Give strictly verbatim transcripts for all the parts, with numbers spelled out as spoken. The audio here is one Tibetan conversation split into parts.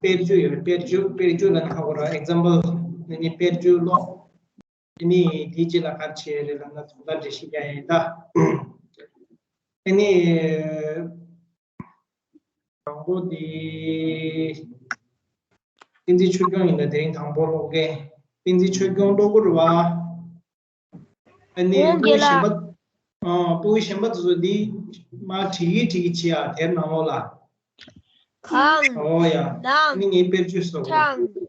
དཔེར་བརྗོད་ཡོད་རེད། དཔེར་བརྗོད་དཔེར་བརྗོད་ལ་ཧ་གོ་ར། ཨེག་ཛམ་པལ་ནི་དཔེར་བརྗོད་ཀློག་ཨ་ནི་དེའི་རྗེས་ལ་ག་རེ་བྱེད་རེད་ལབ་ན། ད་ལྟ་འགྲེལ་བཤད་རྒྱག་ཡིན་ད། ཨ་ནི་དང་པོ་དེ་བསྟན་འཛིན་ཆོས་སྐྱོང་ཡིན་ད། དེ་རིང་དང་པོ་ཀློག་མཁན་བསྟན་འཛིན་ཆོས་སྐྱོང་ཀློག་གི་རེད་བ། ཨ་ནི་ཨོ་དགེ་ལགས། སྤུ་གུ་གཞན་པ། ཨ། སྤུ་གུ་གཞན་པ་དེ་ཚོ་འདི་མར་བྲིས་ཀྱི་བྲིས་ཀྱི་བྱེད་ཡ་དེབ་ནང་ལོགས་ལ། གང་། ཨོ་ཡ། ཨ་ནི་ངའི་དཔེར་བརྗོད་བཟོ་དགོས། ཆང་།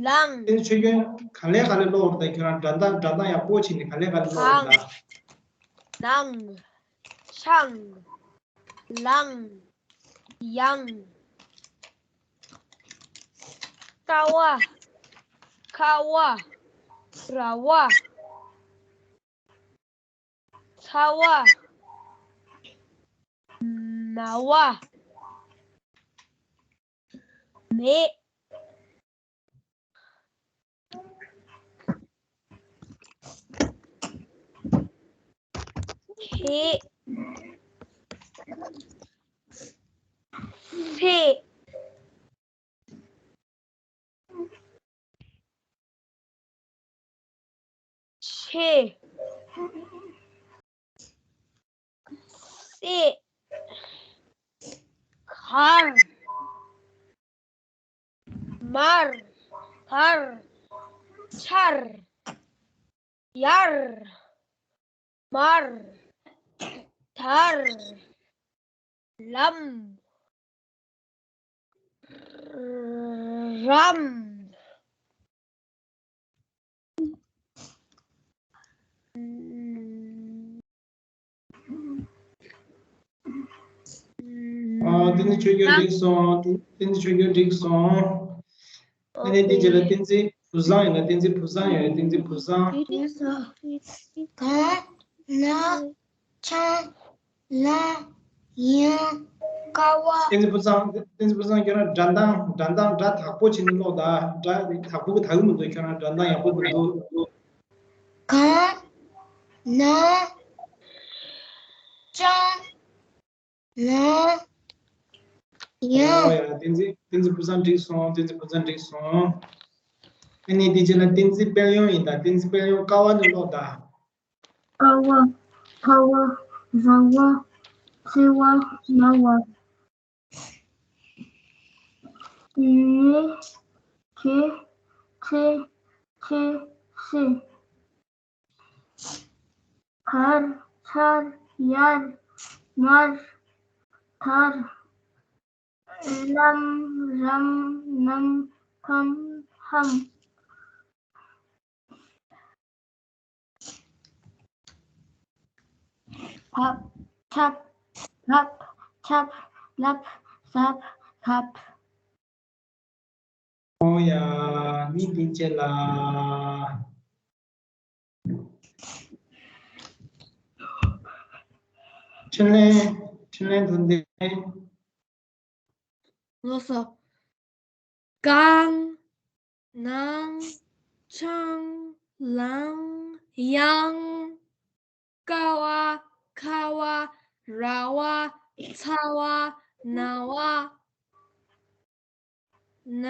ལང་། དེ་ནི་ཆོས་སྐྱོང་ག་ལེ་ག་ལེ་ཀློག་རེད་ད། ཁྱོད་རང་སྒྲ་གདངས་སྒྲ་གདངས་ཡག་པོ་བྱས་ནས་ག་ལེ་ག་ལེ་ཀློག་རེད་ད། གང་། ལང་། ཆང་། ལང་། ཡང་། ཀ་བ། ཁ་བ། ར་བ། ཚ་བ། ན་བ། མེ། ཁེ། ཕེ། ཆེ། སེ། གར། མར། བར། ཆར། ཡར། མར། དར། ལམ། རམ། ཨ། བསྟན་འཛིན་ཆོས་སྐྱོང་འགྲིག་སོང་། བསྟན་འཛིན་ཆོས་སྐྱོང་འགྲིག་སོང་། ཨ་ནི་དེ་རྗེས་ལ་བསྟན་འཛིན་བུ་བཟང་ཡིན་ན། བསྟན་འཛིན་བུ་བཟང་ཡོད། བསྟན་འཛིན་བུ་བཟང་། གང་། ན། ཆང་། ལ། ཡང་། ཀ་བ། བསྟན་འཛིན་བུ་བཟང་། བསྟན་འཛིན་བུ་བཟང་། ཁྱོད་རང་སྒྲ་གདངས་སྒྲ་གདངས་སྒྲ་དག་པོ་བྱས་ནས་ཀློག་ད། སྒྲ་དག་པོ་གི་དག་གི་མི་འདུག་ཁྱོད་རང་སྒྲ་གདངས་ཡག་པོ་མི་འདུག་གང་། ན། ཆང་། ལ། ཡང་། ཨོ་ཡ། བསྟན་འཛིན་བསྟན་འཛིན་བུ་བཟང་འགྲིག་སོང་། བསྟན་འཛིན་བུ་བཟང་འགྲིག་སོང་། ཨ་ནི་དེ་རྗེས་ལ་བསྟན་འཛིན་དཔལ་ཡོན་ཡིན་ད། བསྟན་འཛིན་དཔལ་ཡོན། ཀ་བ་ནས་ཀློག་ད། ཀ་བ། ཁ་བ། ར་བ། ཚ་བ། ན་བ། ནེ། གེ། ཚེ། ཆེ། སེ། གར། ཆར། ཡར། མར། དར། ལམ། རམ། ནམ། ཕམ། ཧམ། བབ། ཆབ། བབ། ཆབ། ལབ། ཟབ། གབ། ཨོ་ཡ། ནི་དེ་རྗེས་ལ། འཕྲིན་ལས། འཕྲིན་ལས་དོན་ལྡན། ལགས་སོ། གང་། ནང་། ཆང་། ལང་། ཡང་། ཀ་བ། ཁ་བ། ར་བ། ཚ་བ། ན་བ། ན།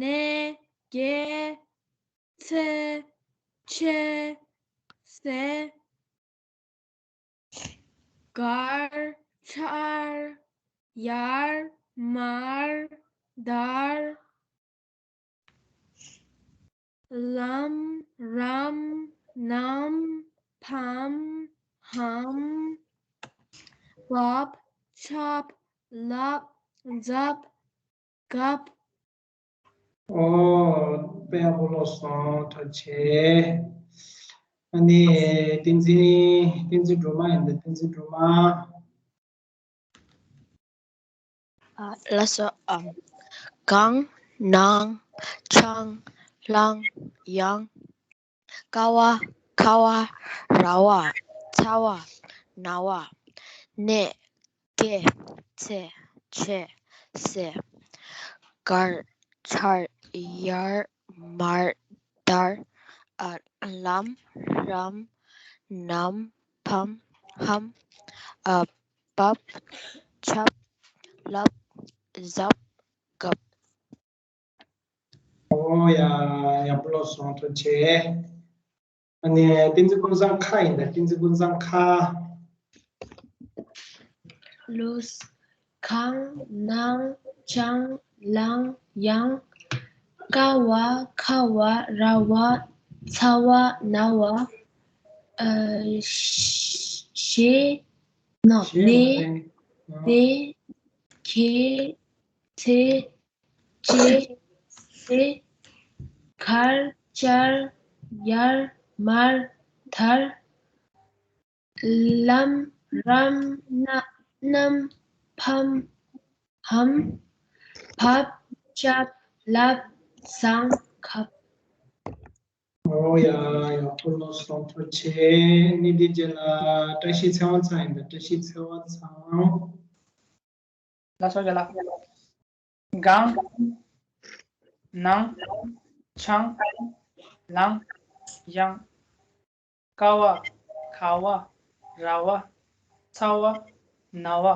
ནེ། གེ། ཚེ། ཆེ། སེ། གར། ཆར། ཡར། མར། དར། ལམ། རམ། ནམ། ཕམ། ཧམ། བབ། ཆབ། ལབ། ཛབ། གབ། ཨོ། དཔེ་ཡག་པོ་ཀློག་སོང་། ཐུགས་རྗེ་ཆེ། ཨ་ནི་བསྟན་འཛིན། བསྟན་འཛིན་སྒྲོལ་མ་ཡིན་ད། བསྟན་འཛིན་སྒྲོལ་མ། ཨ། ལགས་སོ། ཨམ། གང་། ནང་། ཆང་། ལང་། ཡང་། ཀ་བ། ཁ་བ། ར་བ། ཚ་བ། ན་བ། ནེ། གེ། ཚེ། ཆེ། སེ། གར། ཆར། ཡར། མར། དར། ཨ། ལམ། རམ། ནམ། ཕམ། ཧམ། ཨ། བབ། ཆབ། ལབ། ཛབ། གབ། ཨོ་ཡ། ཡག་པོ་ལོ་སོང་། ཐུགས་རྗེ་ཆེ། ཨ་ནི་བསྟན་འཛིན་ཀུན་བཟང་ཁ་ཡིན་ད། བསྟན་འཛིན་ཀུན་བཟང་ཁ། ལུས། ཁ། ནང་། ཆང་། ལང་། ཡང་། ཀ་བ། ཁ་བ། ར་བ། ཚ་བ། ན་བ། ཨ། ཤེ། ནོ། ཤེ་ནེ། ནེ། ནེ། ཁེ། ཚེ། ཅེ། སེ། གར། ཅར། ཡར། མར། དར། ལམ། རམ། ན། ནམ། ཕམ། ཧམ། བབ། ཆབ། ལབ། བཟང་། ཁབ། ཨོ་ཡ། ཡག་པོ་ལོ་སོང་། ཐུགས་རྗེ་ཆེ། ནི་འདི་རྗེས་ལ་བཀྲ་ཤིས་ཚེ་དབང་ཚང་ཡིན་ད། བཀྲ་ཤིས་ཚེ་དབང་ཚང་། ལགས་སོ། རྒན་ལགས། གང་། ནང་། ཆང་། ལང་། ཡང་། ཀ་བ། ཁ་བ། ར་བ། ཚ་བ། ན་བ།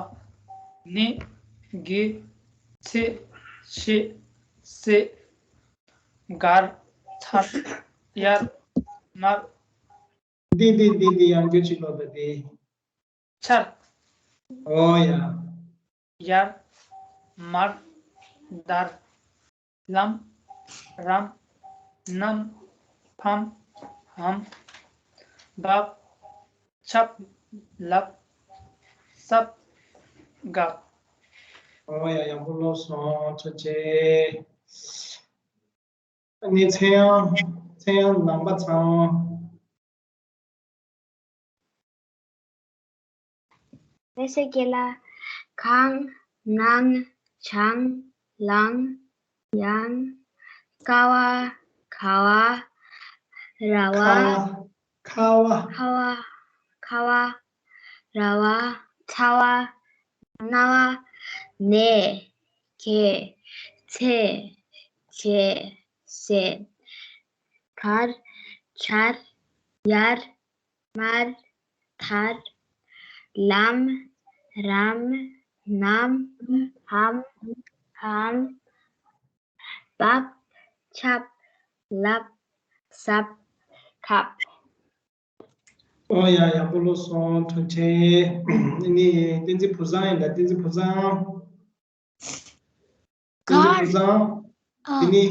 ནི། གེ། ཚེ། ཤེ། སེ། གར། ཚར། ཡར། མར། འདི་འདི་འདི་འདི་ཡང་བསྐྱར་ཅིག་ཀློག་ད་དེ། ཆར། ཨོ་ཡ། ཡར། མར། དར། ལམ། རམ། ནམ། ཕམ། ཧམ། བབ། ཆབ། ལབ། སྲབ། འགག། ཨོ་ཡ། ཡག་པོ་ཀློག་སོང་། ཐུགས་རྗེ་ཆེ། ཨ་ནི་ཚེ་དབང་། ཚེ་དབང་ནང་པ་ཚང་། ལགས་སོ་རྒན་ལགས། གང་། ནང་། ཆང་། ལང་། ཡང་། ཀ་བ། ཁ་བ། ར་བ། ཁ་བ། ཁ་བ། ཁ་བ། ར་བ། ཚ་བ། ན་བ། ནས། གེ། ཚེ། ཅེ། སེ། གར། ཆར། ཡར། མར། དར། ལམ། རམ། ནམ། ཕམ། ཧམ། བབ། ཆབ། ལབ། སྲབ། ཁབ། ཨོ་ཡ། ཡག་པོ་ཀློག་སོང་། ཐུགས་རྗེ་ཆེ། ནི་བསྟན་འཛིན་བུ་བཟང་ཡིན་ད། བསྟན་འཛིན་བུ་བཟང་། བསྟན་འཛིན་བུ་བཟང་། ཨ། དེ་ནི་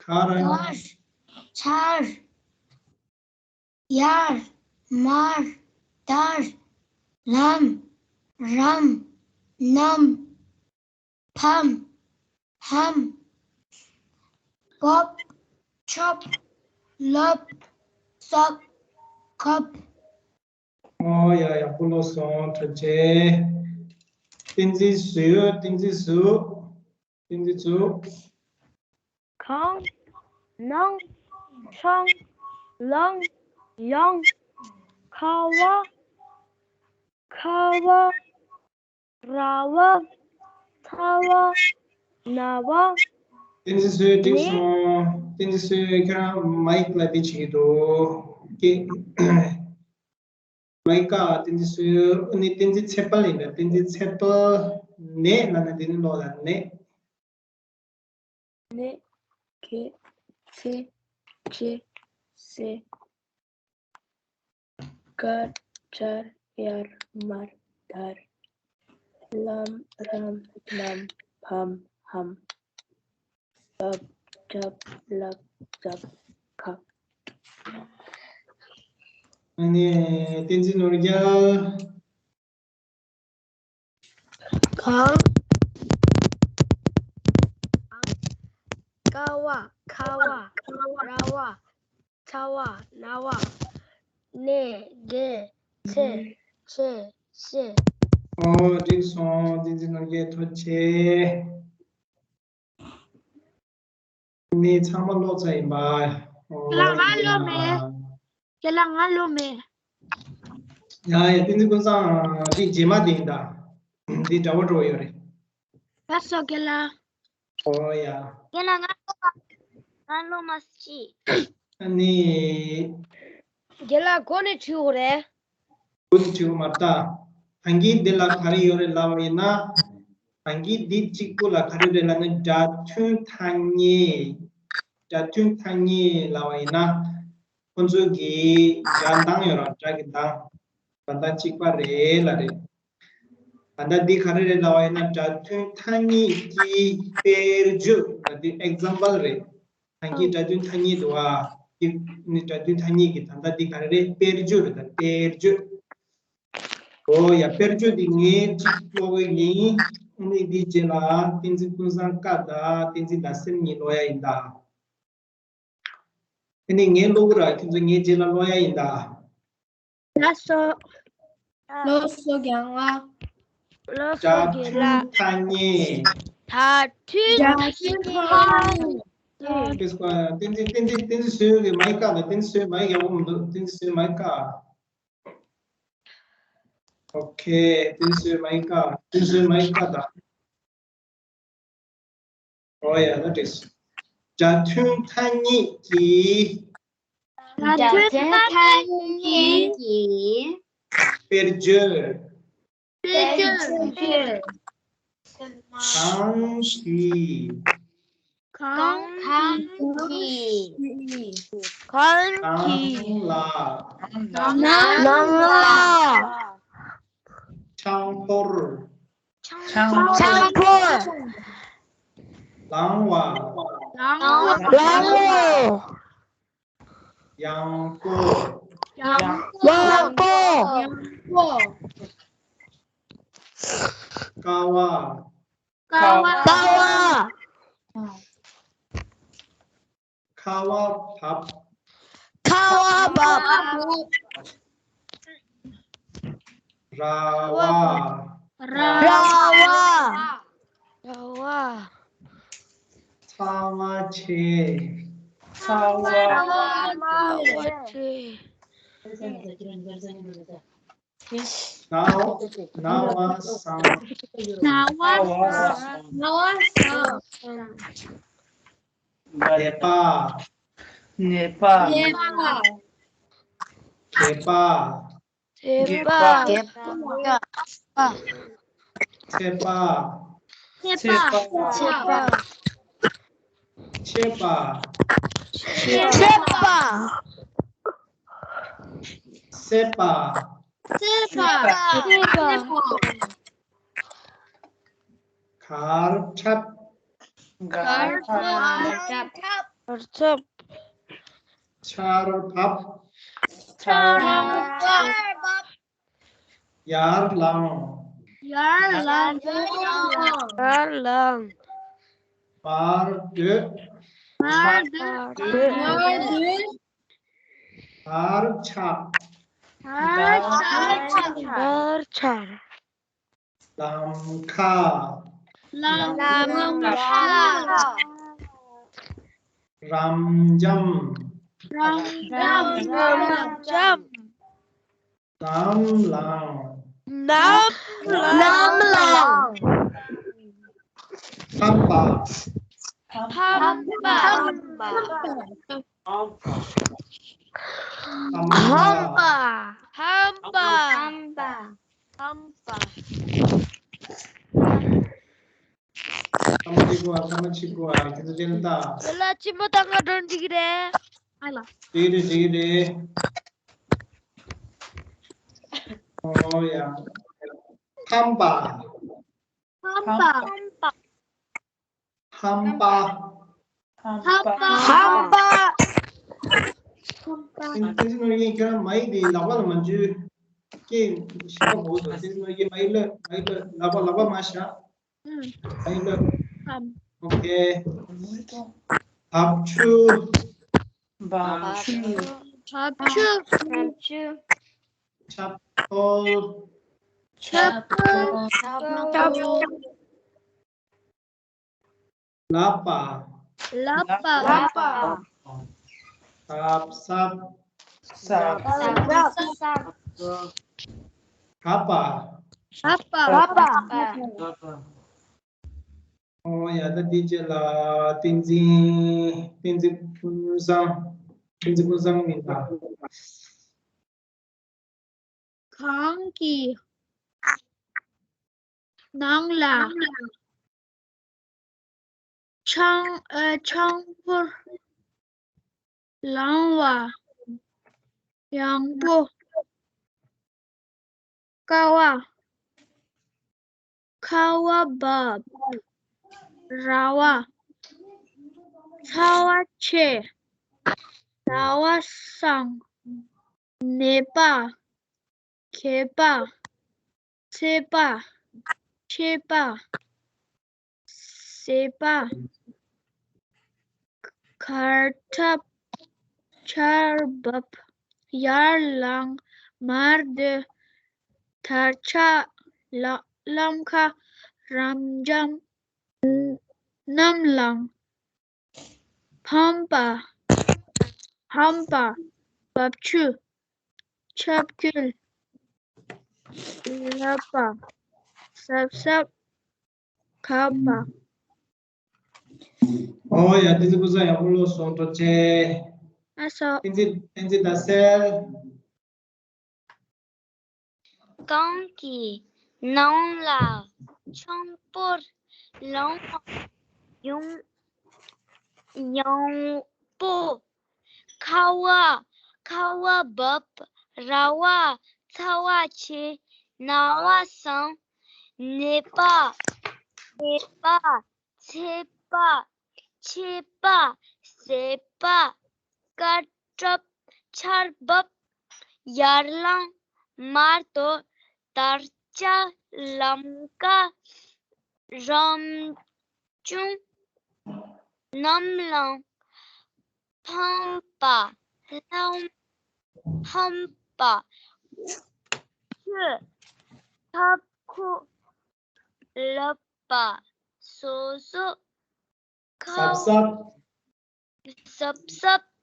གར། གར། ཆར། ཡར། མར། དར། ལམ། རམ། ནམ། ཕམ། ཧམ། བབ། ཆབ། ལབ། སྲབ། ཁབ། ཨོ་ཡ། ཡག་པོ་ཀློག་སོང་། ཐུགས་རྗེ་ཆེ། བསྟན་འཛིན་བཟོ། བསྟན་འཛིན་བཟོ། བསྟན་འཛིན་བཟོ། གང་། ནང་། ཆང་། ལང་། ཡང་། ཁ་བ། ཁ་བ། ར་བ། ཚ་བ། ན་བ། བསྟན་འཛིན་བཟོ། འགྲིག་ནས། སོང་། བསྟན་འཛིན་བཟོ། ཁྱེད་རང་མའིག་ལ་དེ་བྱེད་ཀྱི་འདུག་གེ། མའིག་ག་བསྟན་འཛིན་བཟོ། ཨ་ནི་བསྟན་འཛིན་ཚེ་དཔལ་ཡིན་ད། བསྟན་འཛིན་ཚེ་དཔལ། ནས་ལབ་ན་དེ་ནི་ཀློག་ལ་ནས། ནས། གེ། ཚེ། ཅེ། སེ། གར། ཆར། ཡར། མར། དར། ལམ། རམ། ནམ། ཕམ། ཧམ། བབ། ཆབ། ལབ། སྲབ། ཁབ། ཨ་ནི་བསྟན་འཛིན་ནོར་རྒྱལ། གང་། ཀ་བ། ཁ་བ། ར་བ། ཚ་བ། ན་བ། ནས། གེ། ཚེ། ཅེ། སེ། ཨོ། འགྲིག་སོང་། བསྟན་འཛིན་ནོར་རྒྱལ་ཐུགས་རྗེ་ཆེ། ནི་ཚང་མ་ཀློག་ཚར་ཡིན་པ། ཨོ། ལགས། ང་ཀློག་མེད། ཡ། ཁྱེད་ལ་ང་ཀློག་མེད། ཡ་ཡ། བསྟན་འཛིན་ཀུན་བཟང་། འདི་རྗེས་མ་དེ་ཡིན་ད། འདི་འདྲ་བོ་འདྲ་བོ་ཡོད་རེད། ལགས་སོ་རྒན་ལགས། ཨོ་ཡ། རྒན་ལགས་ང་ཀློག་མ། ང་ཀློག་མ་ཤེས། ཨ་ནི། རྒན་ལགས་འགོ་ནས་བྲིས་དགོས་རེད། འགོ་ནས་བྲིས་དགོས་མ་རེད་ད། ད་གིན་འདི་ལ་ག་རེ་ཡོད་རེད་ལབ་པ་ཡིན་ན། ད་གིན་འདི་གཅིག་པུ་ལ་ག་རེ་རེད་ལབ་ན། སྒྲ་མཐུན་ཐ་སྙད། སྒྲ་མཐུན་ཐ་སྙད་ལབ་པ་ཡིན་ན། ཁོ་ཚོ་གི་སྒྲ་གདངས་ཡོད་ར། སྒྲ་གི་གདངས་ད་ལྟ་གཅིག་པ་རེད་ལབ་རེད། ད་ལྟ་འདི་ག་རེ་རེད་ལབ་པ་ཡིན་ན། སྒྲ་མཐུན་ཐ་སྙད་ཀྱི་དཔེར་བརྗོད་ལ་འདི་ཨེག་ཛམ་པལ་རེད། ཐ་སྙད་སྒྲ་མཐུན་ཐ་སྙད་འདུག་བ། འདི་ནི་སྒྲ་མཐུན་ཐ་སྙད་ཀྱི་ད་ལྟ་འདི་ག་རེ་རེད། དཔེར་བརྗོད་རེད། ད་དཔེར་བརྗོད། ཨོ་ཡ། དཔེར་བརྗོད་འདི་ངས་གཅིག་ཀློག་གི་ཡིན། ཨ་ནི་འདི་རྗེས་ལ་བསྟན་འཛིན་ཀུན་བཟང་ཀ་དང་བསྟན་འཛིན་ཟླ་སེམས་གཉིས་ཀློག་ཡ་ཡིན་ད། ཨ་ནི་ངས་ཀློག་གི་ར། ཁྱོད་ཚོ་ངའི་རྗེས་ལ་ཀློག་ཡ་ཡིན་ད། ལགས་སོ། ལགས་སོ་རྒན་ལགས། ལགས་སོ་རྒན་ལགས། སྒྲ་མཐུན་ཐ་སྙད། སྒྲ་མཐུན་ཐ་སྙད། སྒྲ་མཐུན་ཐ་སྙད། ཨེ་སྐོར་བསྟན་འཛིན་བསྟན་འཛིན་བསྟན་འཛིན་བཟོས་ཀྱི་མ་ཡིག་བཀག་ལ། བསྟན་འཛིན་བཟོས་མ་ཡིག་ཡག་པོ་མི་འདུག་བསྟན་འཛིན་བཟོས་མ་ཡིག་བཀག་ཨོ་ཁེ། བསྟན་འཛིན་བཟོས་མ་ཡིག་བཀག་བསྟན་འཛིན་བཟོས་མ་ཡིག་བཀག་ད། ཨོ་ཡ། ད་འགྲིག་སོང་། སྒྲ་མཐུན་ཐ་སྙད་ཀྱི། སྒྲ་མཐུན་ཐ་སྙད་ཀྱི། དཔེར་བརྗོད། དཔེར་བརྗོད། གང་ཞིག་གང་གང་གིས། གང་གིས། གང་ལ། གང་ལ། ཆང་ཕོར། ཆང་ཕོར། ལང་བ། ལང་བ། ཡང་པོ། ཡང་པོ། ཡང་པོ། ཀ་བ། ཀ་བ། ཀ་བ། ཁ་བ་བབས། ཁ་བ་བབས། ར་བ། ར་བ། ར་བ། ཚ་བ་ཆེ། ཚ་བ་ཆེ། ན་བ། ན་བ་བཟང་། ན་བ་བཟང་། ན་བ་བཟང་། ནད་པ། ནད་པ། ནད་པ། བྱེད་པ། བྱེད་པ། བྱེད་པ། ཚད་པ། ཚད་པ། ཚད་པ། ཆད་པ། ཆད་པ། ཆད་པ། སྲེད་པ། སྲེད་པ། གར་འཁྲབ། གར་འཁྲབ། གར་འཁྲབ། ཆར་བབས། ཆར་བབས། ཡར་ལངས། ཡར་ལངས། ཡར་ལངས། བར་སྡོད། བར་སྡོད། བར་སྡོད། བར་ཆགས། བར་ཆགས། བར་ཆགས། ལམ་ཁ། ལམ་ཁ། རབ་འབྱམས། རབ་འབྱམས། རབ་འབྱམས། ནམ་ལངས། ནམ་ལངས། ནམ་ལངས། ཕམ་པ། ཕམ་པ། ཕམ་པ། ཕམ་པ། ཕམ་པ། ཕམ་པ། ཐ་མ་གཅིག་པོ་ཨ། ཐ་མ་གཅིག་པོ་ཨ། ཁྱེད་ཚོ་དེ་ལ་ལྟ། དེ་ལ་ཅི་མོ་ད་ང་འགྲོ་འགྲིག་རེད། ཨ་ལ། འགྲིག་རེད། འགྲིག་རེད། ཨོ་ཡ། ཕམ་པ། ཕམ་པ། ཕམ་པ། ཕམ་པ། ཕམ་པ། ཕམ་པ། ཕམ་པ། ཨ་ནི་ཏིན་ཏིན་ནོར་གྱིས་ཁྱེད་རང་མ་ཡིག་དེ་ལག་པ་ལ་མ་འཇུས། སྐད་ཤེས་པ་གོ་སོང་། ཏིན་ཏིན་ནོར་གྱིས་མ་ཡིག་ལ། མ་ཡིག་ལ། ལག་པ། ལག་པ་མ་བཞག་ཨུམ། ཨ་ཡིན་ལ། ཨམ། ཨོ་ཁེ། བབ་ཆུ། བབ་ཆུ། བབ་ཆུ། བབ་ཆུ། ཆབ་ཐོལ། ཆབ་ཐོལ། ཆབ་ཐོལ། ལག་པ། ལག་པ། ལག་པ། ཟབ་ཟབ། ཟབ་ཟབ། གབ་པ། གབ་པ། གབ་པ། ཨོ་ཡ། ད་འདི་རྗེས་ལ་བསྟན་འཛིན། བསྟན་འཛིན་ཀུན་བཟང་། བསྟན་འཛིན་ཀུན་བཟང་མིན་ད། གང་གི་ནང་ལ་ཆང་། ཨ། ཆང་ཕོར། ལང་བ། ཡང་པོ། ཀ་བ། ཁ་བ་འབབ། ར་བ། ཚ་བ་ཆེ། ཟ་བ་བཟང་། ནད་པ། མཁས་པ། ཚད་པ། ཆད་པ། ཟད་པ། གར་འཁྲབ། ཆར་འབབ། ཡར་ལངས། མར་སྡོད། དར་ཆགས། ལ་ལམ་ཁ། རབ་འབྱམས། གནམ་ལངས། ཕམ་པ། ཕམ་པ། རྦབ་ཆུ། ཆབ་ཁུལ། ལབ་པ། སྲབ་སྲབ། གབ་པ། ཨོ་ཡ། བསྟན་འཛིན་ཀུན་བཟང་ཡག་པོ་ཀློག་སོང་། ཐུགས་རྗེ་ཆེ། ཨ་སོ། བསྟན་འཛིན་བསྟན་འཛིན་ཟླ་གསལ། གངས་ཀྱི་ནང་ལ་ཆང་ཕོར་ལང་བ། ཡང་ཡང་པོ། ཁ་བ། ཁ་བ་འབབ། ར་བ། ཚ་བ་ཆེ། ན་བ་བཟང་། ནད་པ། ནད་པ། ཚད་པ། ཆད་པ། ཟད་པ། སྐར་འཁྲབ། ཆར་འབབ། ཡར་ལངས། མར་སྡོད། དར་ལྕོག་ལམ་ཁ། རབ་བྱུང་། གནམ་ལངས། ཕམ་པ། ལྷམ། ཕམ་པ། ཆུ། ཐབ་ཁུང་། ལབ་པ། སོ་སོ། ཁ། སྲབ་སྲབ། སྲབ་སྲབ།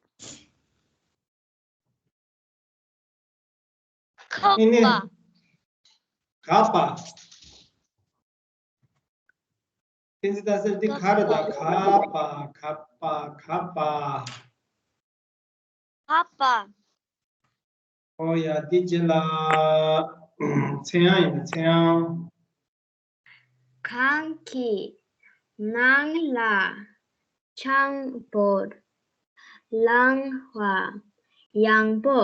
ཁབ་ཨེ་ནི། པ། གབ་པ། བསྟན་འཛིན་ཟླ་གསལ། འདི་ག་རེད་ད། གབ་པ། གབ་པ། གབ་པ། གབ་པ། ཨོ་ཡ། འདི་རྗེས་ལ། ཚེ་དབྱངས་ཡིན་ན། ཚེ་དབྱངས། གངས་ཀྱི་ནང་ལ་ཆང་ཕོར་ལང་བ། ཡང་པོ།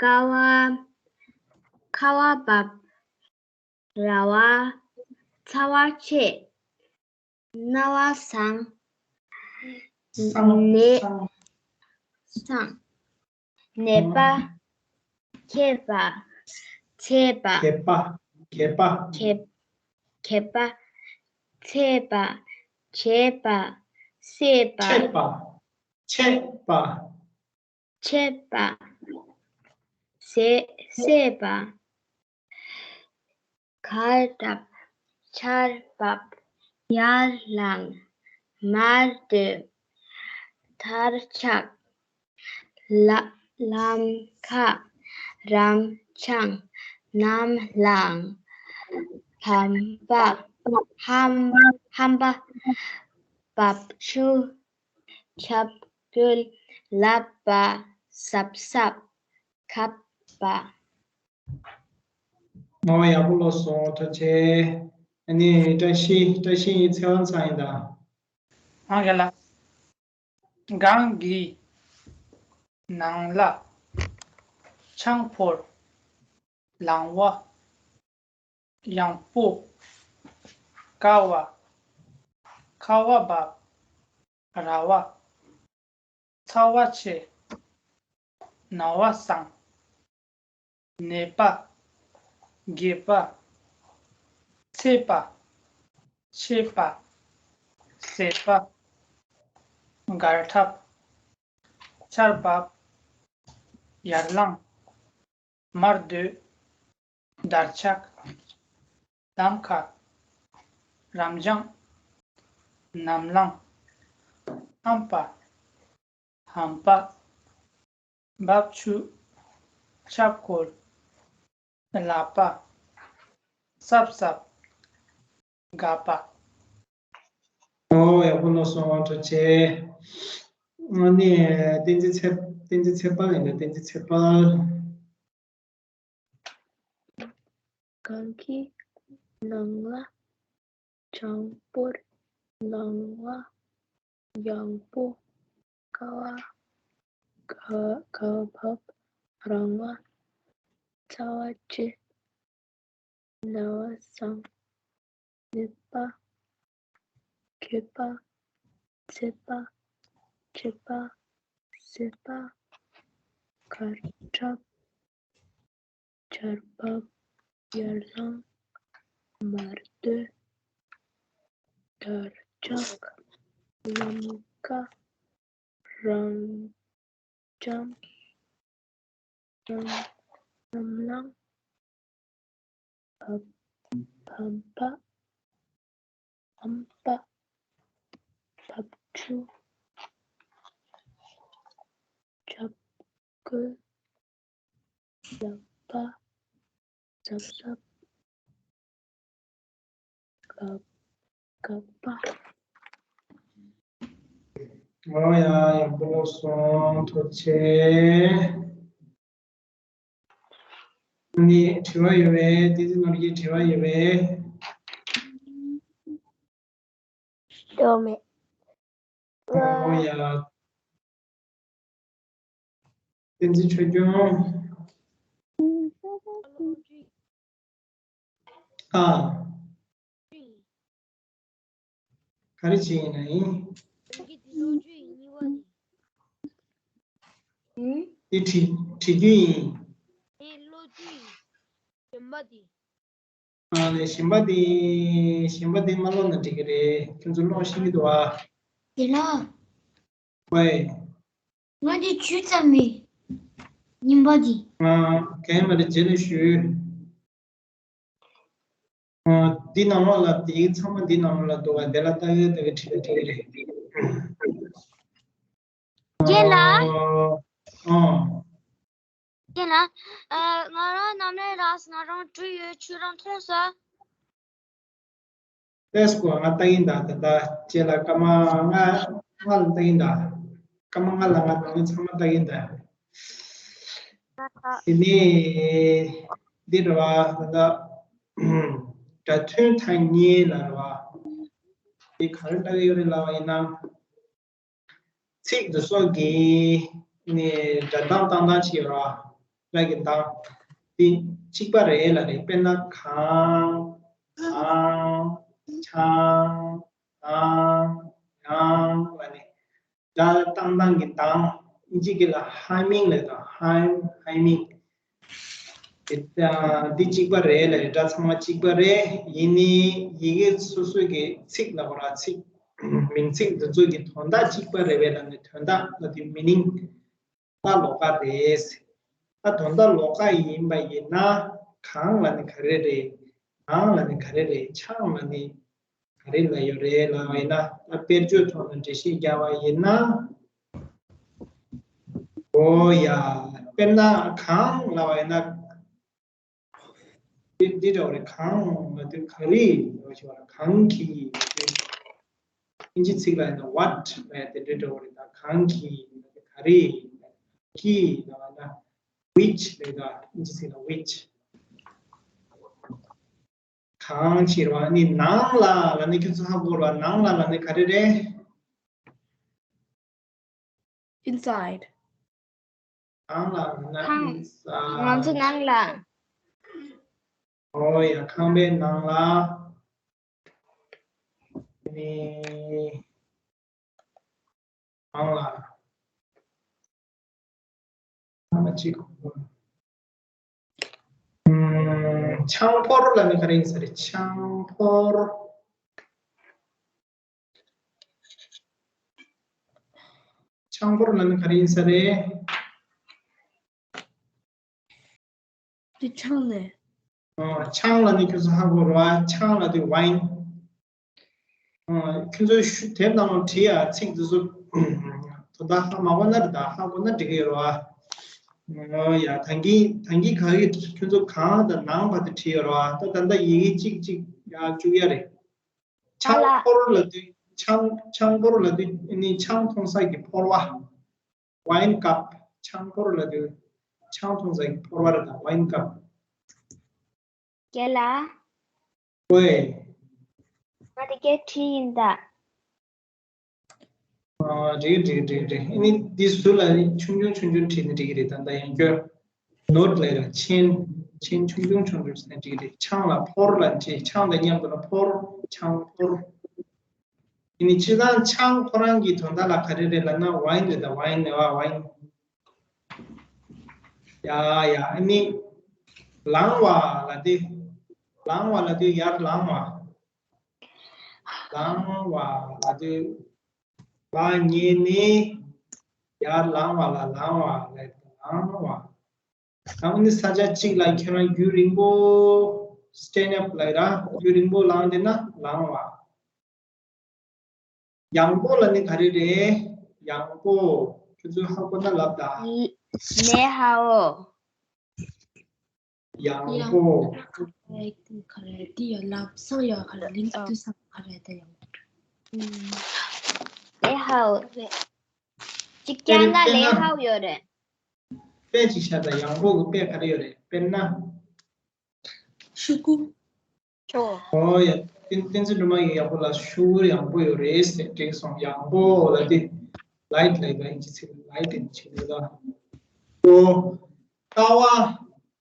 ཀ་བ། ཁ་བ་འབབ། ར་བ། ཚ་བ་ཆེ། ན་བ་བཟང་། བཟང་། ནད། བཟང་། བཟང་། ནད་པ། མཁས་པ། ཚད་པ། མཁས་པ། མཁས་པ། མཁས། མཁས་པ། ཚད་པ། ཆད་པ། ཟད་པ། ཆད་པ། ཆད་པ། ཆད་པ། ཟད། ཟད་པ། གར་འཁྲབ། ཆར་འབབ། ཡར་ལངས། མར་སྡོད། དར་ལྕོག་ལ་ལམ་ཁ། རབ་བྱུང་། གནམ་ལངས། ཕམ་པ། ཕམ། ཕམ་པ། རྦབ་ཆུ། ཆབ་ཁུང་། ལབ་པ། སྲབ་སྲབ། གབ་པ། ཨོ་ཡག་པོ་ཀློག་སོང་། ཐུགས་རྗེ་ཆེ། ཨ་ནི་བཀྲ་ཤིས། བཀྲ་ཤིས་ཡིན། ཚེ་དབང་ཚང་ཡིན་ད། ཨང་རྒན་ལགས། གངས་ཀྱི་ནང་ལ་ཆང་ཕོར་ལང་བ། ཡང་པོ། ཀ་བ། ཁ་བ་འབབ། ར་བ། ཚ་བ་ཆེ། ན་བ་བཟང་། ནད་པ། རྒས་པ། ཚད་པ། ཆད་པ། ཟད་པ། གར་འཁྲབ། ཆར་འབབ། ཡར་ལངས། མར་སྡོད། དར་ལྕོག་ལམ་ཁ། རབ་བྱུང་། གནམ་ལངས། ཕམ་པ། ཕམ་པ། རྦབ་ཆུ། ཆབ་ཁུང་། ལབ་པ། སྲབ་སྲབ། གབ་པ། ཨོ་ཡག་པོ་ཀློག་སོང་། ཐུགས་རྗེ་ཆེ། ཨ་ནི་བསྟན་འཛིན་ཚེ། བསྟན་འཛིན་ཚེ་དཔལ་ཡིན་ན། བསྟན་འཛིན་ཚེ་དཔལ། གངས་ཀྱི་ནང་ལ་ཆང་ཕོར་ལང་བ། ཡང་པོ། ཀ་བ། ཁ་ཁ་བ་བབ། རང་བ། ཚ་བ་ཆེ། ན་བ་སང་། ནི་པ། གི་པ། ཚེ་པ། ཆེ་པ། སེ་པ། གར་འཁྲབ། ཆར་འབབ། ཡར་ལངས། མར་སྡོད། དར་ལྕོག་ལམ་ཀ་རང་འཇམ། རང་རྣམ་ལངས། བབ་བམ་པ། ཨམ་པ། བབ་ཆུ། ཆབ་གོས། ལག་པ། གཟབ་གཟབ། གབ་གབ་པ། ཨོ་ཡ། ཡག་པོ་སོང་། ཐུགས་རྗེ་ཆེ། ནི་དྲི་བ་ཡོད་པས། ཏི་ཏི་ནོར་གྱི་དྲི་བ་ཡོད་པས། ཡོད་མེད། ཨོ་ཡ། བསྟན་འཛིན་ཆོས་སྐྱོང་། ཨ། ག་རེ་བྱས་ཡིན་ན་ཡིན། འདི་བྲིས་བྲིས་རྒྱུ་ཡིན། ཨ་ནི་གཞན་པ་དེ། གཞན་པ་དེ་མ་ཀློག་ན་འགྲིག་གི་རེད། ཁྱོད་ཚོ་ཀློག་ཤེས་ཀྱི་འདུག་ཨ། དེ་ལ། ཝེ། ང་དེ་ཇུས་ཙམ་མེད། ཉིན་པ་དེ། ང་གན་མ་རེད། རྗེས་ལ་ཞུ། འདི་ནང་ལོགས་ལ་དེ་ཚང་མ་འདི་ནང་ལོགས་ལ་འདུག་ག་དེ་ལ་ལྟ་གི་ལྟ་གི་བྲིས་ལ་བྲིས་ལ་རེད། རྒན་ལགས། ཨོ། རྒན་ལགས། ང་རང་ནམ་རེད་རག་ང་རང་བྲིས་ཡོད། ཁྱོད་རང་མཐོང་ས། ལྟས་སྐོར་ང་ལྟ་གིན་ད། ད་ལྟ་རྗེས་ལ་སྐར་མ་ལྔ་ལྔ་ལ་ལྟ་གིན་ད། སྐར་མ་ལྔ་ལ་ང་ནང་མི་ཚང་མ་ལྟ་གིན་ད། དེ་ནས་འདི་རེད་བ། ད་ལྟ་སྒྲ་མཐུན་ཐ་སྙད་ལ་རེད་བ། དེ་ག་རེ་ལྟ་གི་ཡོད་རེད་ལབ་པ་ཡིན་ན། ཚིག་འདི་ཚོ་གི་ནི་སྒྲ་གདངས་བཏང་སྟངས་ཅིག་ཡོད་རེད་བ། སྒྲ་གི་གདངས་དེ་གཅིག་པ་རེད་ལབ་རེད། དཔེར་ན་གང་། གང་། ཆང་། གང་། གང་ལབ་ནས། སྒྲ་བཏང་སྟངས་ཀྱི་གདངས། ཨིན་ཇི་སྐད་ལ་ཧ་མིང་ལབ་དང་། ཧ་ཧ་མིང་། དེ་འདི་གཅིག་པ་རེད་ལབ་རེད། སྒྲ་ཚང་མ་གཅིག་པ་རེད། ཡིན་ནའི་ཡི་གེ་སོ་སོའི་གི་ཚིག་ལབ་དགོས་ར། ཚིག་མིང་ཚིག་འདི་ཚོ་གི་དོན་དག་གཅིག་པ་རེད་པས་ལབ་ནས། དོན་དག་ལབ་དུས་མི་ནིང་ད་ལོགས་ཀ་རེད། ད་དོན་དག་ལོགས་ཀ་ཡིན་པ་ཡིན་ན། གང་ལབ་ནི་ག་རེ་རེད། གང་ལབ་ནི་ག་རེ་རེད། ཆང་ལབ་ནི་ག་རེ་ལབ་ཡོད་རེད་ལབ་པ་ཡིན་ན། ད་དཔེར་བརྗོད་ཐོག་ནས་འགྲེལ་བཤད་རྒྱག་པ་ཡིན་ན། ཨོ་ཡ། དཔེར་ན་གང་ལབ་པ་ཡིན་ན། འདི་འདི་འདྲ་བ་རེད། གང་ལབ་དུས་ག་རེ་ལབ་ཞིག་བ། གང་གིས་ལབ་དུས། ཨིན་ཇི་ཚིག་ལ་ཡིན་ན་what ལབ་ཡ་དེ་འདྲ་འདྲ་བ་རེད། ད་གང་གིས་ལབ་དུས་ག་རེ། གིས་ལབ་ན་which ལབ་ད། ཨིན་ཇི་ཚིག་ལ་which། གང་ཕྱིར་བ་ནི་ནང་ལ་ལབ་ནི་ཁྱོད་ཚོ་ཧ་གོ་ར། ནང་ལ་ལབ་ནི་ག་རེ་རེད། Inside. ནང་ལ་ལབ་ན་ཁང་། Inside. ང་ཚོ་ནང་ལ། ཨོ་ཡ། ཁང་པའི་ནང་ལ། ནི། ནང་ལ། ཨ་མ་གཅིག་ཨམ། ཆང་ཕོར་ལབ་ནི་ག་རེ་ཡིན་ས་རེད། ཆང་ཕོར། ཆང་ཕོར་ལབ་ནི་ག་རེ་ཡིན་ས་རེད། དེ་ཆང་ལས། ཨ། ཆང་ལབ་ནི་ཁྱོད་ཚོ་ཧ་གོ་རེད་བ། ཆང་ལབ་དུས་wine། ཨ། ཁྱོད་ཚོ་ཤུ་དེབ་ནང་ལ་བྲིས་ཡ་ཚིག་དེ་ཚོ་དོན་དག་ཧ་མ་གོ་ན་རེད། ད་ཧ་གོ་ན་འགྲིག་གི་ཡོད་རེད་བ། ཨ་ཡ། ད་གིན་ད་གིན་ག་གི་ཁྱོད་ཚོ་གང་དང་ནང་བར་དུ་བྲིས་ཡོད་རེད་བ། ད་ད་ལྟ་ཡི་གེ་གཅིག་གཅིག་ཡར་བཅུག་ཡ་རེད། ཆང་ཕོར་ལབ་དུས། ཆང་ཆང་ཕོར་ལབ་དུས་ནི་ཆང་འཐུང་ས་གི་ཕོར་བ། wine cup། ཆང་ཕོར་ལབ་དུས་ཆང་འཐུང་ས་གི་ཕོར་བ་རེད་ད། wine cup། རྒན་ལགས། ཝེ། ང་དེ་སྐད་བྲིས་ཡིན་ད། ཨ། འགྲིག་འགྲིག་འགྲིག་འགྲིག་ཨ་ནི་འདི་ཟུར་ལ་ཆུང་ཆུང་ཆུང་ཆུང་བྲིས་ནས་འགྲིག་གི་རེད། ད་ལྟ་ཡང་བསྐྱར་ནོར་ལབ་ར། ཆེན། ཆེན་ཆུང་ཆུང་ཆུང་ཆུང་བྲིས་ནས་འགྲིག་གི་རེད། ཆང་ལ་ཕོར་ལ་བྲིས། ཆང་དང་མཉམ་དུ་ལ་ཕོར། ཆང་ཕོར། ཨ་ནི་སྤྱིར་བཏང་ཆང་ཁོ་རང་གི་དོན་དག་ལ་ག་རེ་རེད་ལབ་ན་ཝའིན་རེད། ད་ཝའིན་ལབ་པ་ཝའིན། ཡ་ཡ། ཨ་ནི་ལང་བ་ལབ་དུས། ལང་བ་ལབ་དུས་ཡར་ལང་བ། ལང་བ་ལབ་དུས། བ་ཉན་ནས་ཡར་ལང་བ་ལ་ལང་བ་ལབ། ལང་བ། ད་ཨ་ནི་ས་ཆ་གཅིག་ལ་ཁྱེད་རང་རྒྱུན་རིང་པོ་stand up ལབ་ར། རྒྱུན་རིང་པོ་ལངས་བསྡད་ན་ལང་བ། ཡང་པོ་ལབ་ནི་ག་རེ་རེད། ཡང་པོ། ཁྱོད་ཚོས་ཧ་གོ་ན་ལབ་ད། ལེ་ཧའོ། ཡང་པོ། ག་རེ་དེ་ག་རེ་དེ་ཡ་ལབ་སང་ཡ་ག་རེ་ལིང་ཏུ་སང་ག་རེ་དེ་ཡང་པོ། ལེ་ཧའོ་རེད། གཅིག་ཀྱང་ན་ལེ་ཧའོ་ཡོད་རེད། དཔེ་གཅིག་བཞག་ད། ཡང་པོ་གི་དཔེ་ག་རེ་ཡོད་རེད། དཔེར་ན། ཤུ་གུ། ཨོ་ཡ། བསྟན་བསྟན་འཛིན་སྒྲོལ་མ་ཡིས་ཡག་པོ་ལ་ཤུ་གུ་ཡང་པོ་ཡོད་རེད་ཟེར་དྲིས་སོང་། ཡང་པོ་ལབ་དེ་ལའིཊ་ལབ་ཡིན་གྱི་ཚིག་ལའིཊ་ཡིན་གྱི་ལབ་ད། ཨོ། ཀ་བ།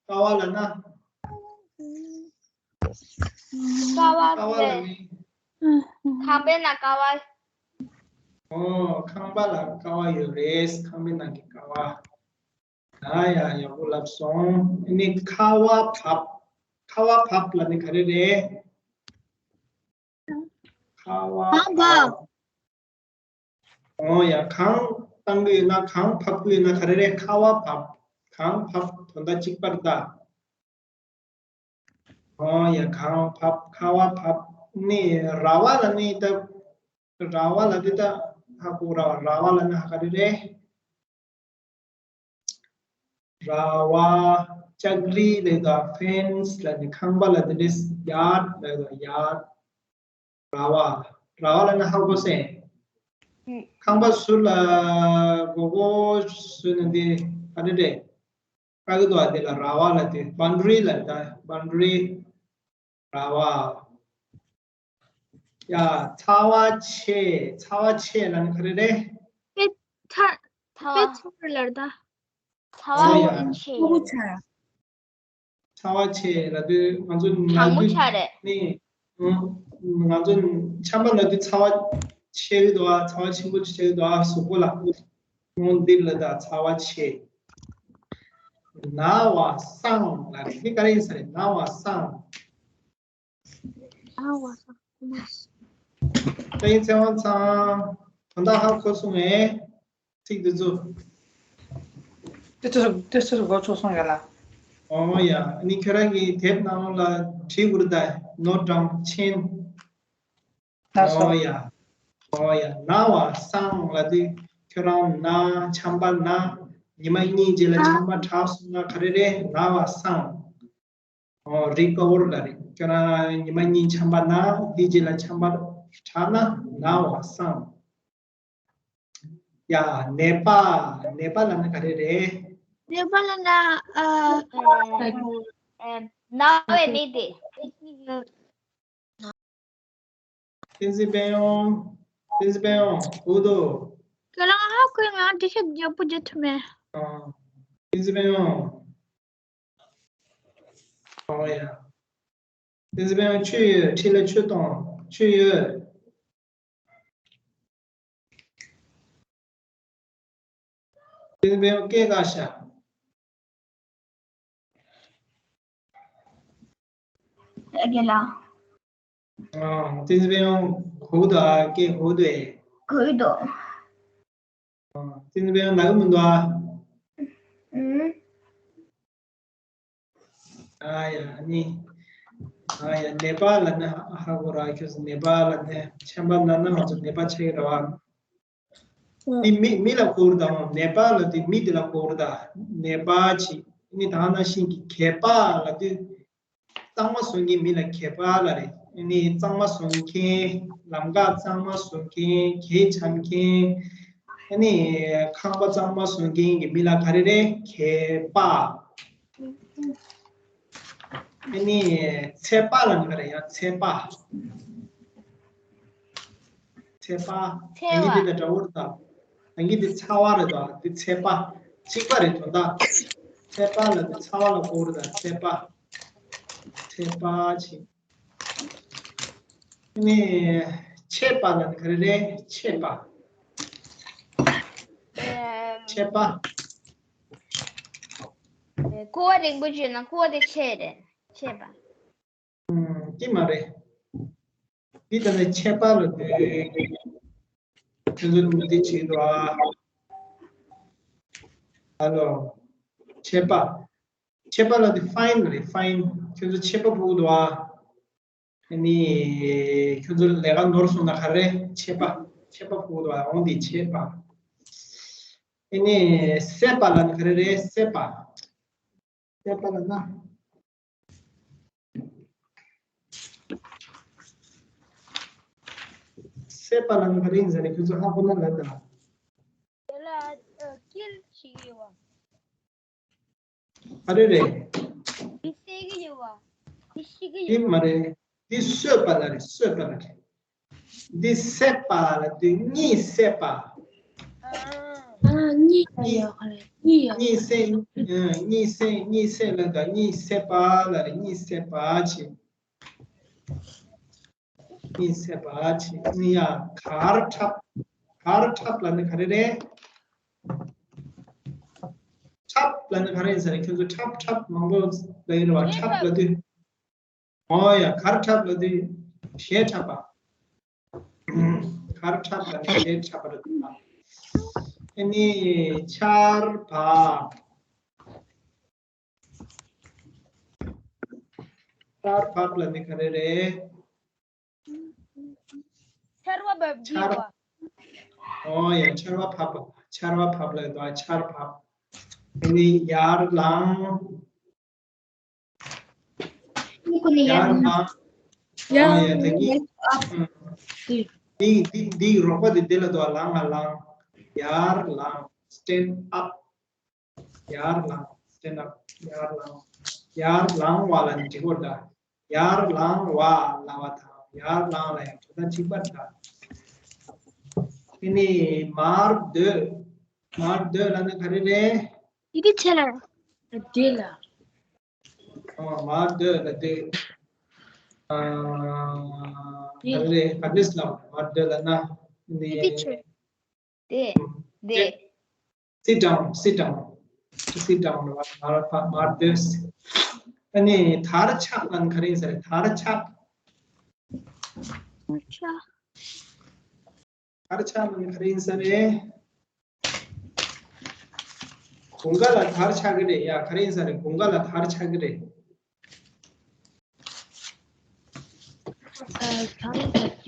ཀ་བ་ལབ་ན། ཀ་བ་ཀ་བ་ལབ་ནི། ཁང་པའི་ནང་ཀ་བ། ཨོ། ཁང་པ་ལ་ཀ་བ་ཡོད་རེད། ཁང་པའི་ནང་གི་ཀ་བ། ཡ་ཡ། ཡག་པོ་ལབ་སོང་། ཨ་ནི་ཁ་བ་བབས། ཁ་བ་བབས་ལབ་ནི་ག་རེ་རེད། ཁ་བ་གངས་བབས། བབས། ཨོ་ཡ། གངས་བཏང་གི་ཡོད་ན། གངས་ཕབ་ཀྱི་ཡོད་ན་ག་རེ་རེད། ཁ་བ་བབས། གངས་ཕབས་དོན་དག་གཅིག་པ་རེད་ད། ཨོ་ཡ། གངས་ཕབས། ཁ་བ་བབས། ནི་ར་བ་ལབ་ནི་ད། ར་བ་ལབ་དེ་ད་ཧ་གོ་ར་བ། ར་བ་ལབ་ན་ཧ་ག་རེ་རེད། ར་བ། ལྕགས་རི་ལབ་ད་ཕེན་སི་ལབ་ནི། ཁང་པ་ལབ་དེ་རེད། ཡར་ཌི་ལབ་ད་ཡར་ཌི། ར་བ། ར་བ་ལབ་ན་ཧ་གོ་སོང་། ཨུ། ཁང་པ་ཟུར་ལ་སྒོར་སྒོར་བཟོས་ནས་འདི་ག་རེ་རེད། བཀག་གི་འདུག་ཨ། དེ་ལ་ར་བ་ལབ་དེ། བཱོན་ཌ་རི་ལབ་ད། བཱོན་ཌ་རི། ར་བ། ཡ། ཚ་བ་ཆེ། ཚ་བ་ཆེ་ལབ་ན་ག་རེ་རེད། དཔེ་ཚ། ཚ་བ། དཔེ་ཚ་རེད་ལབ་ད། ཚ་བ་ཡ། ཆེ། ཚ་བ་ཆེ། ཚ་བ་ཆེ་ལབ་དུས་ང་ཚོ་ནམ་གྲང་མོ་དུས་ཆགས་རེད། ནི། ང་ཚོ་ཆམ་པ་ལབ་དུས་ཚ་བ་ཆེ་གི་འདུག་ཨ། ཚ་བ་ཆེན་པོ་ཆེ་གི་འདུག་ཨ། གཟུགས་པོ་ལ། ཁོང་འདི་ལ་ད་ཚ་བ་ཆེ། ན་བ་སངས་ལབ་རེད། འདི་ག་རེ་ཡིན་ས་རེད། ན་བ་སངས། ན་བ་སངས། ད་ཡིན་ཚེ་དབང་ཚང་། དོན་དག་ཧ་གོ་སོང་ངས། ཚིག་འདི་ཚོ། དེ་ཚོ་དེ་ཚོ་གོ་ཆོད་སོང་ཡ་ལ། ཨོ་ཡ། ཨ་ནི་ཁྱོད་རང་གི་དེབ་ནང་ལ་བྲིས་དགོས་རེད་ད། ནོ་ཊི་ཌའུན་ཆེན། ལགས་སོ། ཨོ་ཡ། ཨོ་ཡ། ན་བ་སངས་ལབ་དུས་ཁྱོད་རང་ན། ཆམ་པ་ན། ཉི་མ་གཉིས་རྗེས་ལ་ཆམ་པ་དྲག་སོང་ན་ག་རེ་རེད། ན་བ་སངས། ཨོ། རི་ཀ་ཝར་ལབ་རེད། ཁྱོད་རང་ཉི་མ་གཉིས་ཆམ་པ་ན། དེ་རྗེས་ལ་ཆམ་པ་དྲག་ན་ན་བ་སངས། ཡ། ནད་པ། ནད་པ་ལབ་ན་ག་རེ་རེད། ནད་པ་ལབ་ན། ཨ། ཨ། ན་བའི་མི་དེ། བསྟན་འཛིན་དཔལ་དབྱངས། བསྟན་འཛིན་དཔལ་དབྱངས་གོ་འདུག་ཁྱོད་རང་ཧ་གོ། ང་འགྲེལ་བཤད་ཡག་པོ་རྒྱག་ཐུབ་མེད། ཨ། བསྟན་འཛིན་དཔལ་དབྱངས། ཨོ་ཡ། བསྟན་འཛིན་དཔལ་དབྱངས་ཆུ་ཡོད། ཁྲིད་ལ་ཆུ་གཏོང་། ཆུ་ཡོད། བསྟན་འཛིན་དཔལ་དབྱངས་སྐད་བཀག་ཤག་རྒན་ལགས། ཨ། བསྟན་འཛིན་དཔལ་དབྱངས་གོ་གི་འདུག་ཨ། སྐད་གོ་གི་འདུག་ཨེ། གོ་གི་འདུག་ཨ། བསྟན་འཛིན་དཔལ་དབྱངས་ན་གི་མི་འདུག་ཨ། ཨུམ། ཨ་ཡ། ནི། ཨ་ཡ། ནད་པ་ལབ་ན་ཧ་གོ་ར། ཁྱོད་ཚོ་ནད་པ་ལབ་ན་ཆམ་པ་ན་ན་ང་ཚོ་ནད་པ་ཆགས་ཀྱི་རེད་བ། ནི་མི་མི་ལ་གོ་ར་ད། ནད་པ་ལབ་དུས་མི་དེ་ལ་གོ་ར་ད། ནད་པ་ཅིག་ནི་ད་ནང་བཞིན་གྱི་གད་པ་ལབ་དུས་གཙང་མ་བཟོ་མཁན་མི་ལ་གད་པ་ལབ་རེད། ནི་གཙང་མ་བཟོ་མཁན། ལམ་ཁ་གཙང་མ་བཟོ་མཁན། གད་འཇམ་མཁན། ཨ་ནི་ཁང་པ་གཙང་མ་བཟོ་མཁན་གྱི་མི་ལ་ག་རེ་རེད། གད་པ། ཨ་ནི་ཚད་པ་ལབ་ནི་ག་རེ་ཡང་ཚད་པ། ཚད་པ། ཚད་པ། ཨང་ཀི་འདི་དང་འདྲ་བོ་རེད་ད། ཨང་ཀི་འདི་ཚ་བ་རེད་ད། འདི་ཚད་པ། གཅིག་པ་རེད་དོ་ད། ཚད་པ་ལ་འདི་ཚ་བ་ལ་གོ་རེད་ད། ཚད་པ། ཚད་པ་ཆེ། ནི་ཆད་པ་ལ་ནི་ག་རེ་རེད། ཆད་པ། ཨེ། ཆད་པ། ཨེ། ཁུ་བ་རིང་པོ་བརྗོད་ན་ཁུ་བ་དེ་ཆད་རེད། ཆད་པ། ཨུམ། དེ་མ་རེད། འདི་ལྟ་ན་ཆད་པ་ལ་དེ། ཁྱོད་ཚོ་འདི་བྱེད་འདུག་ཨ། ཧ་ལོ། ཆད་པ། ཆད་པ་ལ་དེ་ཕའིན་རེད། ཕའིན། ཁྱོད་ཚོ་ཆད་པ་ཕོག་འདུག་ཨ། ཨ་ནི་ཁྱོད་ཚོ་ལས་ཀ་ནོར་སོང་ན་ག་རེ། ཆད་པ། ཆད་པ་ཕོག་འདུག་ཨ། འོང་དེ་ཆད་པ། ཨ་ནི་སད་པ་ལ་ནི་ག་རེ་རེད། སད་པ། སད་པ་ལ་ན། སད་པ་ལ་ནི་ག་རེ་ཡིན་ཟེར་ན་ཁྱོད་ཚོ་ཧ་གོ་ན་ལབ་དང་། དེ་ལ་ཨ་ཀིལ་བྱེད་ཀྱི་ཡོད་པ། ག་རེ་རེད། འདི་བསད་ཀྱི་ཡོད་པ། འདི་ཤི་གི་འདི་ཡོད་པ། མ་རེད། འདི་གསོད་པ་ལ་རེད། གསོད་པ་ལ་རེད། འདི་བསད་པ་ལ་འདི་གཉིད་སད་པ། ཨ། ཨ། གཉིད་ལ་ཡོད་ག་རེད། གཉིད་ཡོད། གཉིད་སད། ཨ། གཉིད་སད། གཉིད་སད་ལ་ད་གཉིད་སད་པ་ལ་རེད། གཉིད་སད་པ་བྱེད། གཉིད་སད་པ་བྱེད། ཨ་ནི་ཡ། གར་འཁྲབ། གར་འཁྲབ་ལ་ནི་ག་རེ་རེད། འཁྲབ་ལ་ནི་ག་རེ་ཡིན་ཟེར་ན་ཁྱོད་ཚོ་འཁྲབ་འཁྲབ་མང་པོ་ལབ་ཡོད་རེད་པ། འཁྲབ་ལབ་དུས། ཨོ་ཡ། གར་འཁྲབ་ལབ་དུས་གཞས་འཁྲབ་པ། གར་འཁྲབ་ལ་ནི་གཞས་འཁྲབ་པ་རེད་པ། ཨ་ནི་ཆར་འབབ། ཆར་འབབ་ལ་ནི་ག་རེ་རེད། ཆར་བ་འབབ་ཀྱི་ཆར། ཡོད་པ། ཨོ་ཡ། ཆར་བ་འབབ་པ། ཆར་བ་འབབ་ལ་ཡོད་པ། ཆར་འབབ། ཨ་ནི་ཡར་ལངས། ཡར་ལངས། ཡར། ཨོ་ཡ། ད་གིན། ཨ། འདི་འདི་འདི་རོགས་པ་འདི་འདི་ལ་འདུག་ལངས། ང་ལངས། ཡར་ལངས། Stand up. ཡར་ལངས། Stand up. ཡར་ལངས། ཡར་ལངས་པ་ལ་ནི་འགྲིག་གོ་འདྲ། ཡར་ལངས་པ་ལབ་པ་དང་ཡར་ལངས་ལ་ཡང་དོན་དག་གཅིག་པ་འདྲ། དེ་ནི་མར་སྡོད། མར་སྡོད་ལ་ནི་ག་རེ་རེད། དེ་གི་ཆེ་ལ། དེ་ལ། ཨ། མར་སྡོད་ལ་སྡོད། ཨ། ག་རེ་རེད། ག་རེ་ལབ། མར་སྡོད་ལ་ན་ནི། དེ་གི་ཆེ། དེ། དེ། Sit down. Sit down. Sit down. མར་མར་མར་སྡོད། ཨ་ནི་དར་འཕྱར་ལ་ནི་ག་རེ་ཡིན་ཟེར། དར་འཕྱར། དར་འཕྱར། དར་འཕྱར་ལ་ནི་ག་རེ་ཡིན་ཟེར། དགུན་ཁ་ལ་དར་འཕྱར་གྱི་རེད་ཡ། ག་རེ་ཡིན་ཟེར། དགུན་ཁ་ལ་དར་འཕྱར་གྱི་རེད། ཨ། དར་འཕྱར།